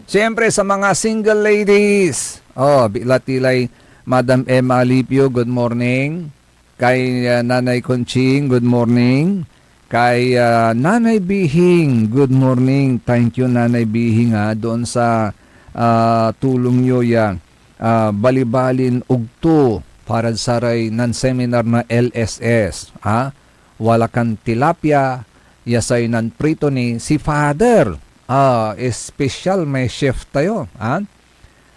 Siyempre, sa mga single ladies. Oh, bitla ti lay Madam Emma Alipio, good morning. Kay, ah, Nanay Conching, good morning. Kay, ah, Nanay Bihing, good morning. Thank you, Nanay Bihing, ah, doon sa, ah, tulong yo ya, ah, balibalin ugto para saray nan-seminar na L S S, ah. Wala kan tilapia, ya say nanprito ni si Father. Ah, espesyal may chef tayo, ah.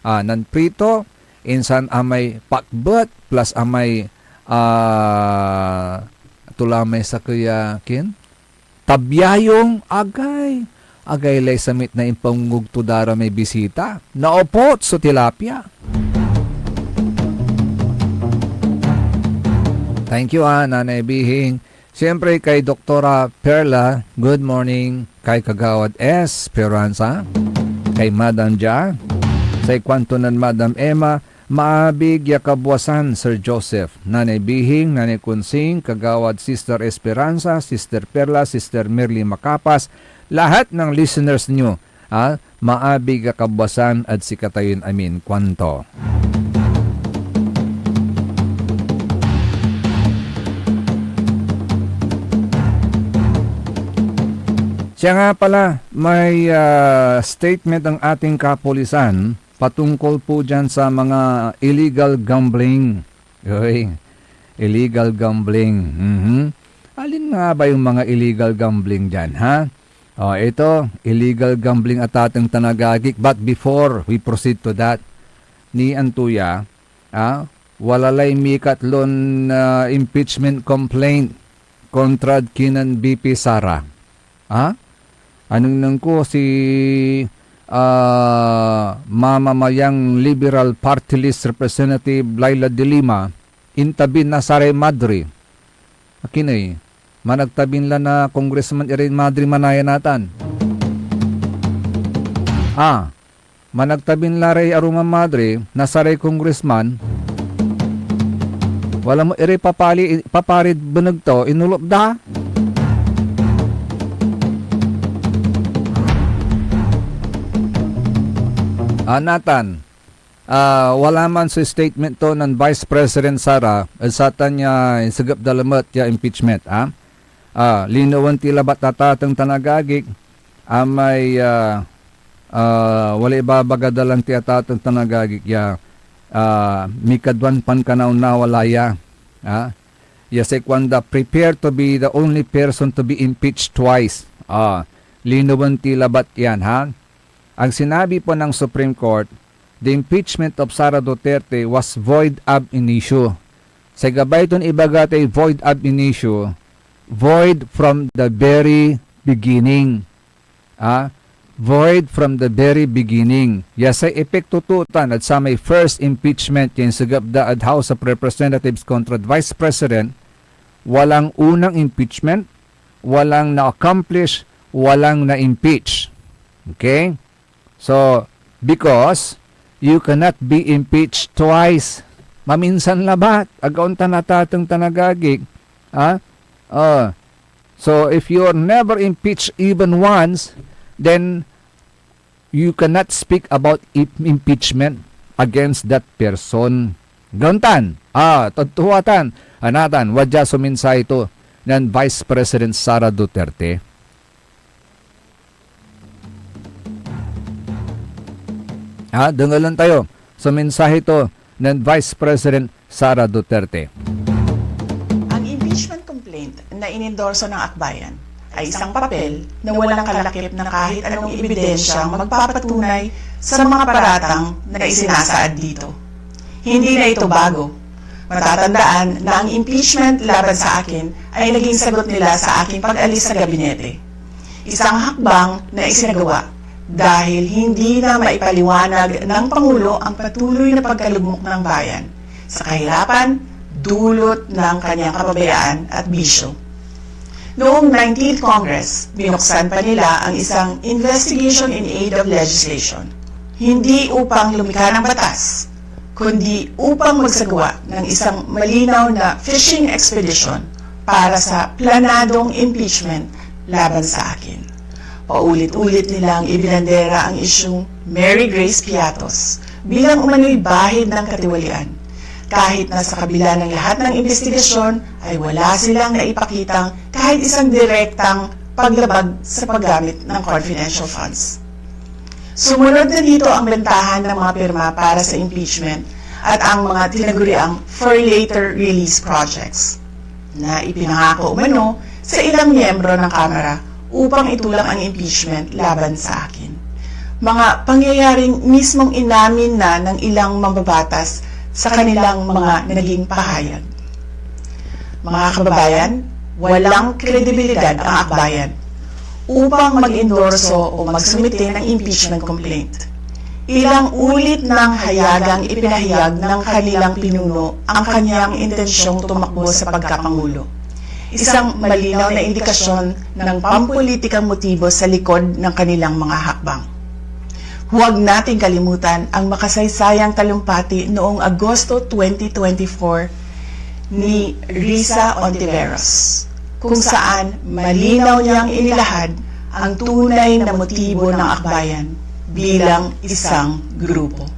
Ah, nanprito, insan amay pakbet, plus amay, ah, tula may sakey a kin? Tabyayong, agay. Agay lay samit na impangugto da ra may bisita. Naoput so tilapia. Thank you, ah, Nanay Bihing. Siyempre, kay Doktora Perla, good morning. Kay Kagawad Esperanza, kay Madam Dia, say kuanto nen Madam Emma, "Maabig ya kabuasan, Sir Joseph, Nanay Bihing, Nanay Kunsing, Kagawad Sister Esperanza, Sister Perla, Sister Merly Macapas, lahat ng listeners nyo, ah, maabig a kabuasan ed sikatayon amin," kuanto. Siya nga pala, may, ah, statement ang ating kapulisan patungkol po dyan sa mga illegal gambling. Oy, illegal gambling. Mhm. Alin nga ba yung mga illegal gambling dyan, ha? Oh, ito, illegal gambling, atateng tan agagik. But before we proceed to that, ni Antuya, ah, wala lay mikatlon, ah, impeachment complaint kontra kinen V P Sara. Ah? Anengneng ko si, ah, mamamayang Liberal Party List Representative Leila de Lima, intabi na saray madre. Akin ey, managtabin la na congressman iray madre manaya natan. Ah, managtabin la ray arum a madre na saray congressman, wala mo iray papali, paparid beneg to, inulot da. Ah, natan, ah, wala man so statement to nen Vice President Sara, ed satan ya insegep da lamet ya impeachment, ah. Ah, linawen ti labat, atateng tan agagik, amay, ah, ah, walay ibabaga da lan ti, atateng tan agagik, ya, ah, mikaduan pankanawnawa la ya, ah, ya say kuanda, "Prepare to be the only person to be impeached twice." Ah, Linawen ti labat yan, ha? Ang sinabi po ng Supreme Court, the impeachment of Sara Duterte was void ab initio. Say gabay ton ibaga tay void ab initio, void from the very beginning. Ah, void from the very beginning. Ya say epekto to tan ed samay first impeachment ya insegep da ed House of Representatives kontra Vice President, walang unang impeachment, walang na-accomplish, walang na-impeach. Okay? So, because you cannot be impeached twice. Maminsan labat, agaon tan atateng tan agagik. Ha? Oh. So, if you are never impeached even once, then you cannot speak about i-, impeachment against that person. Gantan, ah, totoo tan, anatan, wadya so mensahe to nen Vice President Sara Duterte. Ha, dengelen tayo so mensahe to nen Vice President Sara Duterte. Ang impeachment complaint na inendorso ng Akbayan ay isang papel na walang kalakip na kahit anong ebidensyang magpapatunay sa mga paratang na isinasaad dito. Hindi na ito bago. Matatandaan na ang impeachment laban sa akin ay naging sagot nila sa aking pag-alis sa gabinete. Isang hakbang na isinagawa dahil hindi na maipaliwanag ng Pangulo ang patuloy na pagkalugmok ng bayan sa kahirapan dulot ng kanyang kapabayaan at bisyo. Noong nineteenth Congress, binuksan pa nila ang isang investigation in aid of legislation. Hindi upang lumikha ng batas, kundi upang magsagawa ng isang malinaw na fishing expedition para sa planadong impeachment laban sa akin. Paulit-ulit nilang ibinandera ang isyung Mary Grace Piatos bilang umano'y bahid ng katiwalian. Kahit na sa kabila ng lahat ng imbestigasyon ay wala silang naipakitang kahit isang direktang paglabag sa paggamit ng confidential funds. Sumunod na dito ang bentahan ng mga pirma para sa impeachment at ang mga tinaguriang for later release projects na ipinangako umano sa ilang miyembro ng Kamara upang itulak ang impeachment laban sa akin. Mga pangyayaring mismong inamin na ng ilang mambabatas sa kanilang mga naging pahayag. Mga kababayan, walang kredibilidad ang Akbayan upang mag-endorso o magsumite ng impeachment complaint. Ilang ulit nang hayagang ipinahayag ng kanilang pinuno ang kanyang intensyong tumakbo sa pagkapangulo. Isang malinaw na indikasyon ng pampolitikang motibo sa likod ng kanilang mga hakbang. Huwag nating kalimutan ang makasaysayang talumpati noong Agosto twenty twenty-four ni Risa Ontiveros, kung saan malinaw niyang inilahad ang tunay na motibo ng Akbayan bilang isang grupo.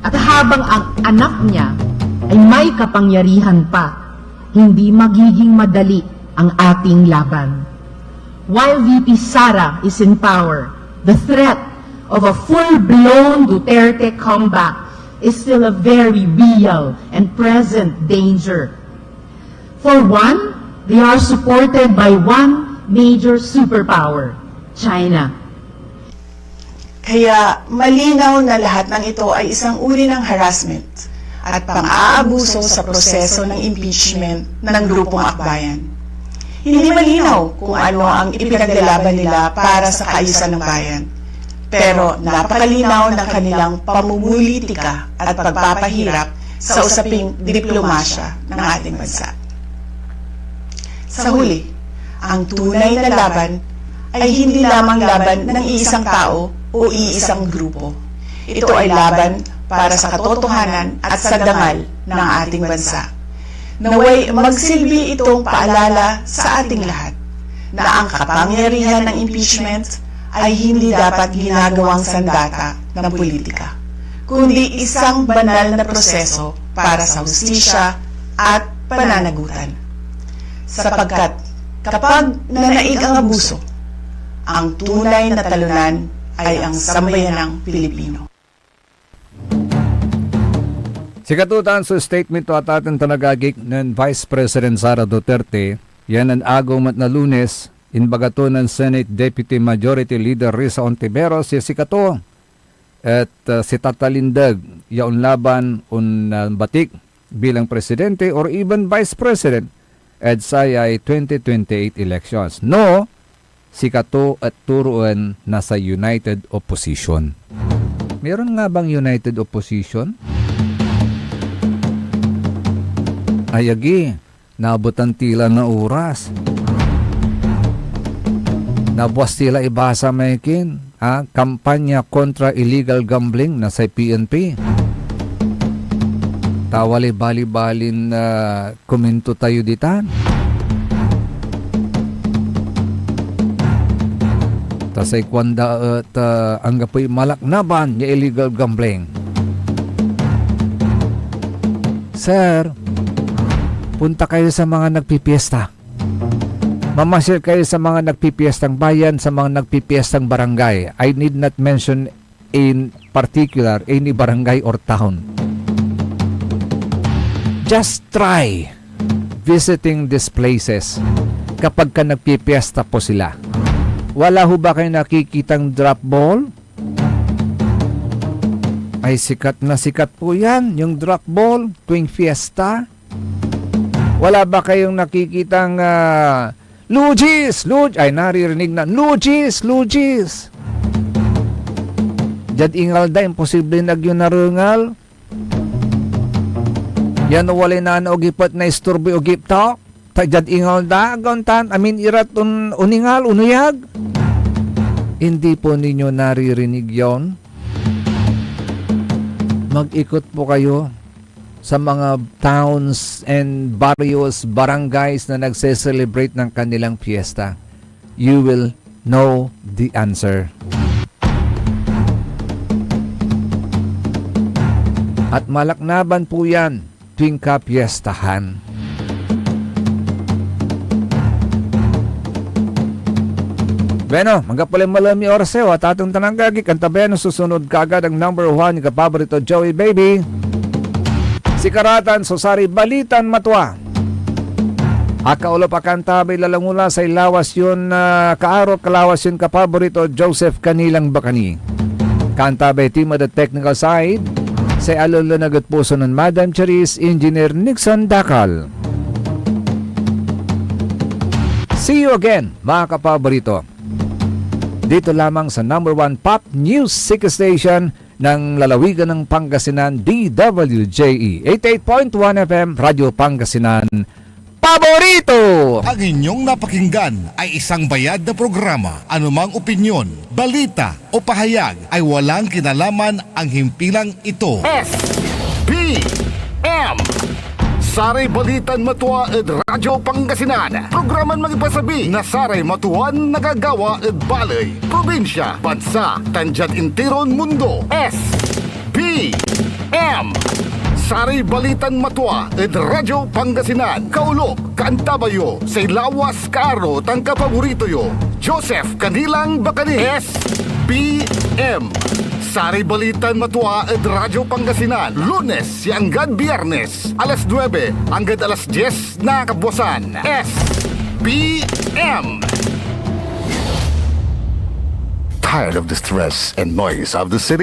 At habang ang anak niya ay may kapangyarihan pa, hindi magiging madali ang ating laban. While V P Sara is in power, the threat of a full-blown Duterte comeback is still a very real and present danger. For one, they are supported by one major superpower, China. Kaya malinaw na lahat ng ito ay isang uri ng harassment at pang-aabuso sa proseso ng impeachment ng Grupong Akbayan. Hindi malinaw kung ano ang ipipaglalaban nila para sa kaayusan ng bayan. Pero napakalinaw ng kanilang pamumulitika at pagpapahirap sa usaping diplomasya ng ating bansa. Sa huli, ang tunay na laban ay hindi lamang laban ng iisang tao o iisang grupo. Ito ay laban para sa katotohanan at sa dangal ng ating bansa. Naway magsilbi itong paalala sa ating lahat na ang kapangyarihan ng impeachment ay hindi dapat ginagawang sandata ng politika, kundi isang banal na proseso para sa hustisya at pananagutan. Sapagkat kapag nanaig ang abuso, ang tunay na talunan ay ang sambayanang Pilipino. Sikatotan so statement to ataten tan agagik nen Vice President Sara Duterte, yan nen agew met na Lunes, Imbaga to nen Senate Deputy Majority Leader Risa Ontiveros ya sikato et, ah, si Tata Lindeg ya onlaban, on, ah, batik bilang presidente or even vice president ed sayay twenty twenty-eight elections. No, sikato et toroen na say United Opposition. Meron nga bang United Opposition? Ay agi, naabutan ti la na oras. Nabuas ti la ibasa may kin, ha, kampanya kontra illegal gambling na say P N P. Ta walay balibalin, ah, komento tayo ditan. Ta say kuanda et, ah, anggapoy malaknaban ya illegal gambling. Sir, punta kayo sa mga nagpipiesta. Mamasyal kayo sa mga nagpipiestang bayan, sa mga nagpipiestang barangay. I need not mention in particular any barangay or town. Just try visiting these places kapag ka nagpipiesta po sila. Wala ho ba kayo nakikitang drop ball? Ay, sikat na sikat po yan, yung drop ball tuwing fiesta. Wala ba kayong nakikitang, ah, lugis, lug-, ay, naririnig na, lugis, lugis? Diad ingal da, imposible nag yun narengal. Yan walay nanaogip et naisturboy ogip to. Ta diad ingal da, agaon tan amin irat on-, oningal, onuyag. Hindi po ninyo naririnig yon? Mag-ikot po kayo sa mga towns and barrios, barangays na nagse-celebrate ng kanilang fiesta. You will know the answer. At malaknaban po yan tuwing kapiestahan. Bueno, anggapo lay malem ya oras tayo, at aton tananggagi, kanta Venus, susunod kaagad ang number one, yung kapaborito, Joey Baby. Sikara tan so saray balitan matua. Akaulop a kanta, abay lalangula say lawas yon, ah, kaaro, kalawas yon kapaborito, Joseph Canilang Bacani. Kanta, abay team at the technical side, say alulunag ed puso nen Madam Charis, Engineer Nixon Dacal. See you again, mga kapaborito. Dito lamang sa number one pop music station ng lalawigan ng Pangasinan, D W J E, eighty-eight point one F M, Radyo Pangasinan, paborito! Ang inyong napakinggan ay isang bayad na programa. Anumang opinyon, balita, o pahayag ay walang kinalaman ang himpilang ito. S B M. Saray balitan matua ed Radyo Pangasinan. Programan mangipasabi na saray matuan nagagawa ed baley, probinsya, bansa, tan diad intiron mundo. S B M. Saray balitan matua ed Radyo Pangasinan. Kaulop, kaantabay yo say lawas, kaaro, tan kapaborito yo, Joseph Canilang Bacani. S B M. Saray balitan matua ed Radyo Pangasinan, Lunes ya anggad Biyernes, alas nuebe anggad alas dies na kabuasan. S B M. Tired of the stress and noise of the city?